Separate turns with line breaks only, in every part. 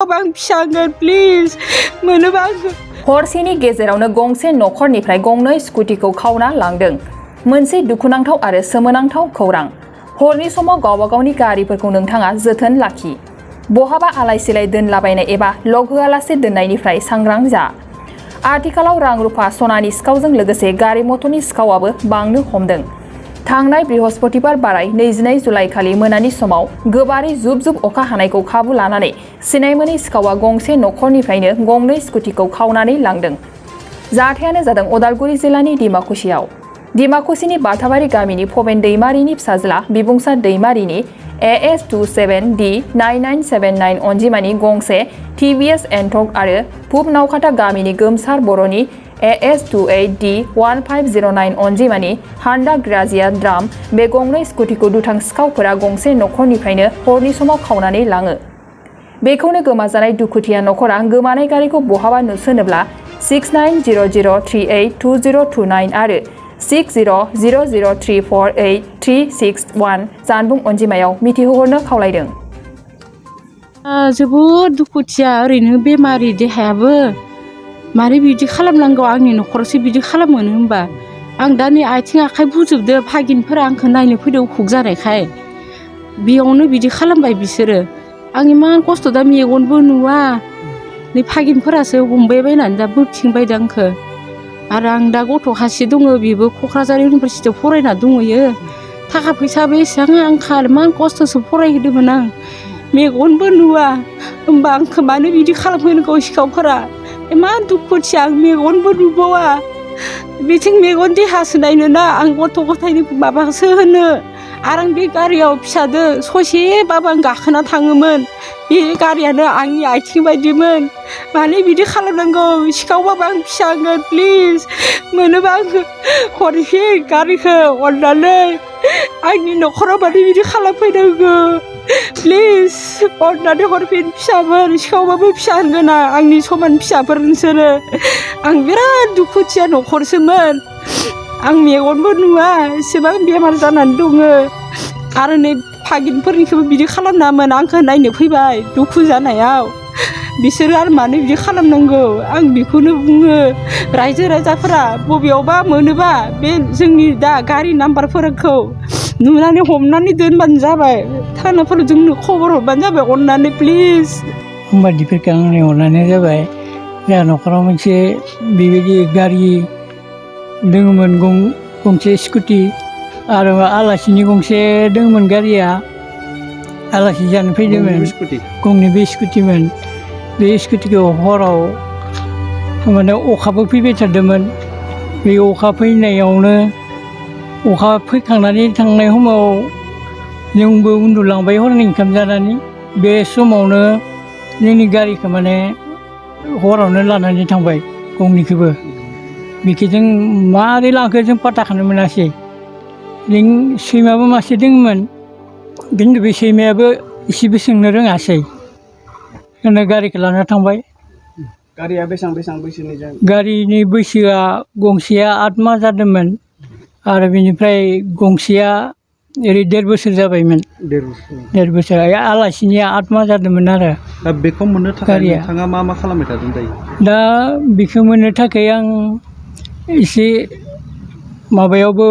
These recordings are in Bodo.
आं फिसागोन प्लिज मोनोबा
हरसेनि गेजेरावनो गंसे नखरनिफ्राय गंनै स्कुटिखौ खावना लांदों। मोनसे दुखुनांथाव आरो सोमोनांथाव खौरां। हरनि समाव गावबा गावनि गारिफोरखौ नोंथाङा जोथोन लाखि। बहाबा आलाय-सिलाय दोनलाबायनाय एबा लक होआलासे दोननायनिफ्राय सांग्रां जा। आथिखालाव रां रुफा सनानि सिखावजों लोगोसे गारि मटरनि सिखावाबो बांनो हमदों। थांनाय बृहस्पतिबार बाराय 22 जुलाइ खालि मोनानि समाव गोबारै जुब जुब अखा हानायखौ खाबु लानानै सिनायमोनै सिखावा गंसे नखरनिफ्रायनो गंनै स्कुटिखौ खावनानै लांदों। जाथायानो जादों उदालगुरि जिल्लानि डिमाकुसियाव। डिमाकुसिनि बाथाबारि गामिनि फबेन दैमारिनि फिसाज्ला बिबुंसार दैमारिनि AS27D9979 अनजिमानि गंसे TVS एन्टर्क आरो पुब नावखाथा गामिनि गोमसार बर'नि AS28D1509 अनजिमानि हान्डा ग्राजिया ड्राम बे गंनै स्कुटिखौ दुथां सिखावफोरा गंसे नखरनिफ्रायनो हरनि समाव खावनानै लाङो। बेखौनो गोमाजानाय दुखुथिया नखरा गोमानाय गारिखौ बहाबा नुसनोब्ला 6900382029 आरो 6000348361 जानबुं अनजिमायाव मिथिहोहरनो खावलायदों।
जोबोद दुखुथिया ओरैनो बेमारि देहायाबो मारै बिदि खालामनांगौ आंनि न'खरावसो बिदि खालामोनो होनबा आं दा नै आथिं आखाइ बुजोबदो भागिनफोरा आंखौ नायनो फैदों हुक जानायखाय बेयावनो बिदि खालामबाय बिसोरो आं इमान खस्थ' दा मेगनबो नुवा नै भागिनफोरासो हमबाय बायनानै दा बोथिंबायदों आंखौ आरो आं दा गथ' सासे दङ बेबो क'क्राझार इउनिभारसिटियाव फरायना दंहैयो थाखा फैसाबो एसेबां आंखाल इमान खस्थ'सो फरायहोदोंमोन आं मेगनबो नुवा होमबा आंखौ मानो बिदि खालामहोनांगौ सिखावफोरा इमान दुखुथिया आं मेगनबो नुबावा बिथिं मेगन देहासो नायनोना आं गथ' गथायनि माबासो होनो आरो आं बे गारियाव फिसादो ससेबाबो आं गाखोना थाङोमोन बे गारियानो आंनि आथिं बायदिमोन मानो बिदि खालामनांगौ सिखावबाबो आं फिसागोन प्लिज मोनोबा आंखौ हरफिन गारिखौ अननानै आंनि न'खराव मानो बिदि खालामफैनांगौ प्लिज अननानै हरफिन फिसाफोर सिखावबाबो फिसा होनगोन आंनि समान फिसाफोर नोंसोरो आं बिराद दुखुथिया न'खरसोमोन आं मेगनबो नुवा एसेबां बेमार जानानै दङ आरो नै भागिनफोरनिखौबो बिदि खालामनामोन आंखौ नायनो फैबाय दुखु जानायाव बिसोरो आरो मानो बिदि खालामनांगौ आं बेखौनो बुङो रायजो राजाफोरा बबेयावबा मोनोबा बे जोंनि दा गारि नाम्बारफोरखौ नुनानै हमनानै दोनबानो जाबाय थानाफोराव जोंनो खबर हरबानो जाबाय अननानै प्लिज
होमबादिफोरखौ आं लिंहरनानै जाबाय जोंहा न'खराव मोनसे बेबायदि गारि दङमोन गंसे स्कुटि आरो आलासिनि गंसे दङमोन गारिया आलासि जानो फैदोंमोन गंनै बे स्कुटिमोन बे स्कुटिखौ हराव माने अखाबो फैबाय थादोंमोन बे अखा फैनायावनो अखा फैखांनानै थांनाय समाव जोंबो उन्दुलांबाय हरनि ओंखाम जानानै बे समावनो जोंनि गारिखौ माने हरावनो लानानै थांबाय गंनैखौबो बेखौ जों मारै लांखो जों पात्ताखौनो मोनासै जों सैमाबो मासे दङमोन खिन्थु बे सैमायाबो एसेबो सोंनो रोङासै गारिखौ लाना थांबाय।
गारिया बेसेबां बैसोनि
गारिनि बैसोआ गंसेया 8 माह जादोंमोन आरो बेनिफ्राय गंसेया ओरै 1.5 बोसोर जाबायमोन 1.5 बोसोर आलासिनिया 8 माह जादोंमोन आरो
दा बेखौ मोननो थाखाय नोंथाङा मा खालामबाय थादों दायो?
दा बेखौ मोननो थाखाय आं एसे माबायावबो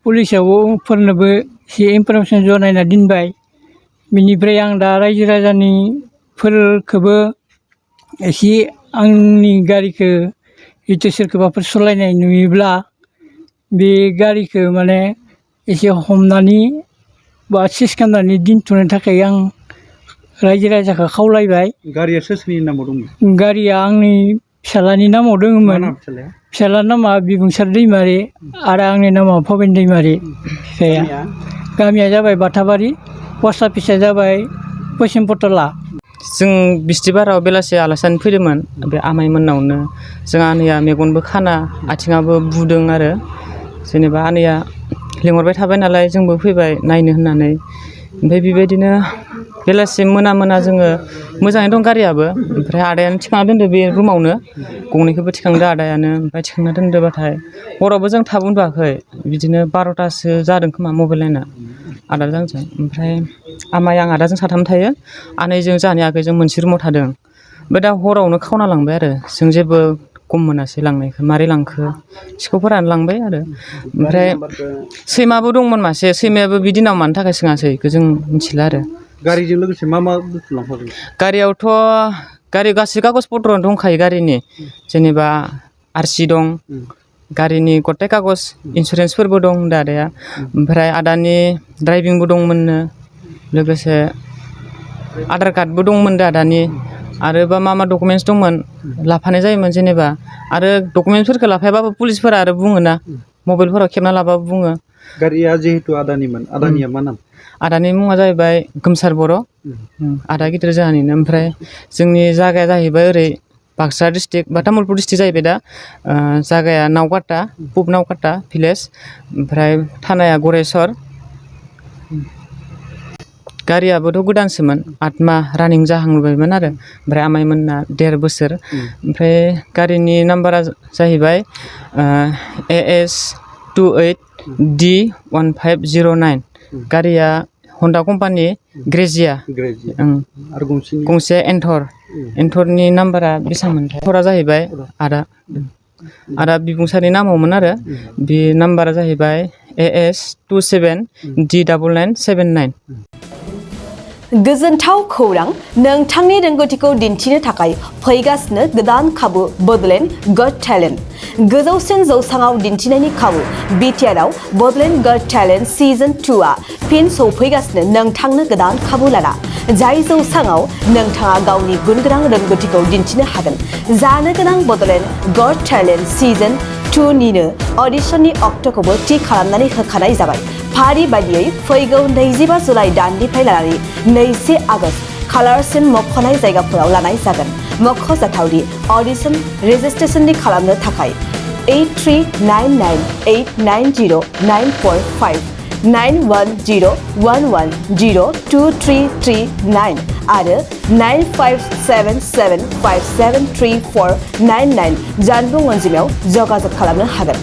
पुलिसावफोरनोबो एसे इनफरमेसन जनायना दोनबाय बिनिफ्राय आं दा रायजो राजानिफोरखौबो एसे आंनि गारिखौ जितु सोरखौबाफोर सालायनाय नुयोब्ला बे गारिखौ माने एसे हमनानै बा सेस खालामनानै दोनथ'नो थाखाय आं रायजो राजाखौ खावलायबाय।
गारिया सोरनि नामाव दंमोन?
गारिया आंनि फिसाज्लानि नामाव दङमोन। फिसाज्लानि नामा बिबुंसार दैमारि आरो आंनि नामा भबेन दैमारि। फिसाया गामिया जाबाय बाथाबारि पस्ट अफिसा जाबाय पश्चिम पटला।
जों बिस्थिबाराव बेलासि आलासि जानो फैदोंमोन बे आमाइमोननावनो जों आनैया मेगनबो खाना आथिङाबो बुदों आरो जेनेबा आनैया लिंहरबाय थाबाय नालाय जोंबो फैबाय नायनो होननानै ओमफ्राय बेबायदिनो बेलासि मोना जोङो मोजाङै दं गारियाबो ओमफ्राय आदायानो थिखांना दोनदो बे रुमावनो गंनैखौबो थिखांदो आदायानो ओमफ्राय थिखांना दोनदोबाथाय हरावबो जों थाब उन्दुवाखै बिदिनो 12थासो जादों खोमा मबाइल नायना आदाजों आंजों ओमफ्राय आमाइ आं आदाजों साथाम थायो आनैजों जोंहानि आगैजों मोनसे रुमाव थादों ओमफ्राय दा हरावनो खावना लांबाय आरो जों जेबो गम मोनासै लांनायखौ मारै लांखो सिखावफोरानो लांबाय आरो ओमफ्राय सैमाबो दंमोन मासे सैमायाबो बि दिनाव मानि थाखाय सोङासै बेखौ जों मिथिला आरो
गारिजों लोगोसे मा मा बुस्थु लांफादों
गारियावथ' गारि गासै कागज पत्रआनो दंखायो गारिनि जेनेबा आरसि दं गारिनि गथाय कागज इन्सुरेन्सफोरबो दं होनदों आदाया ओमफ्राय आदानि ड्राइभिंबो दंमोननो लोगोसे आधार कार्डबो दंमोननो आदानि आरोबा मा मा डकुमेन्टस दंमोन लाफानाय जायोमोन जेनेबा आरो डकुमेन्टसफोरखौ लाफायाबाबो पुलिसफोरा आरो बुङोना मबाइलफोराव खेबना लाबाबो बुङो
गारिया जिहेतु आदानिमोन आदानिया मा नाम
आदानि मुङा जाहैबाय गोमसार बर' आदा गिदिर जोंहानिनो ओमफ्राय जोंनि जायगाया जाहैबाय ओरै बाक्सा डिस्ट्रिक्ट बा तामुलपुर डिस्ट्रिक्ट जाहैबाय दा जायगाया नावकाटा पुब नावकाटा भिलेज ओमफ्राय थानाया गरेस्वर गारियाबोथ' गोदानसोमोन 8 माह रानिं जाहांबायमोन आरो ओमफ्राय आमाइमोनना 1.5 बोसोर ओमफ्राय गारिनि नाम्बारा जाहैबाय AS 28D1509 गारिया हन्डा कम्पानि ग्रेजिया
आरो
गंसे एन्थरनि नाम्बारा बेसेबांमोनथाय एन्थरा जाहैबाय आदा बिबुंसारनि नामावमोन आरो बे नाम्बारा जाहैबाय AS 27D9979
गोजोनथाव खौरां नोंथांनि रोंगौथिखौ दिन्थिनो थाखाय फैगासिनो गोदान खाबु बडलेण्ड गट टेलेन्ट गोजौसिन जौसाङाव दिन्थिनायनि खाबु बिटिआरआव बडलेण्ड गट टेलेन्ट सिजन 2आ फिन सौफैगासिनो नोंथांनो गोदान खाबु लाना जाय जौसाङाव नोंथाङा गावनि गुनगोनां रोंगौथिखौ दिन्थिनो हागोन जानो गोनां बडलेण्ड गट टेलेन्ट सिजन 2 निनो अडिशननि अक्ट'खौबो थि खालामनानै होखानाय जाबाय फारि बायदियै फैगौ 25 जुलाइ दाननिफ्राय लानानै 2 आगस्त खालारसिम मख'नाय जायगाफोराव लानाय जागोन मख'जाथावदि अडिशन रेजिस्ट्रेशननि खालामनो थाखाय 8399890945 9101102339 आरो 9577573499 जानबुं अनजिमायाव जगाजग खालामनो हागोन।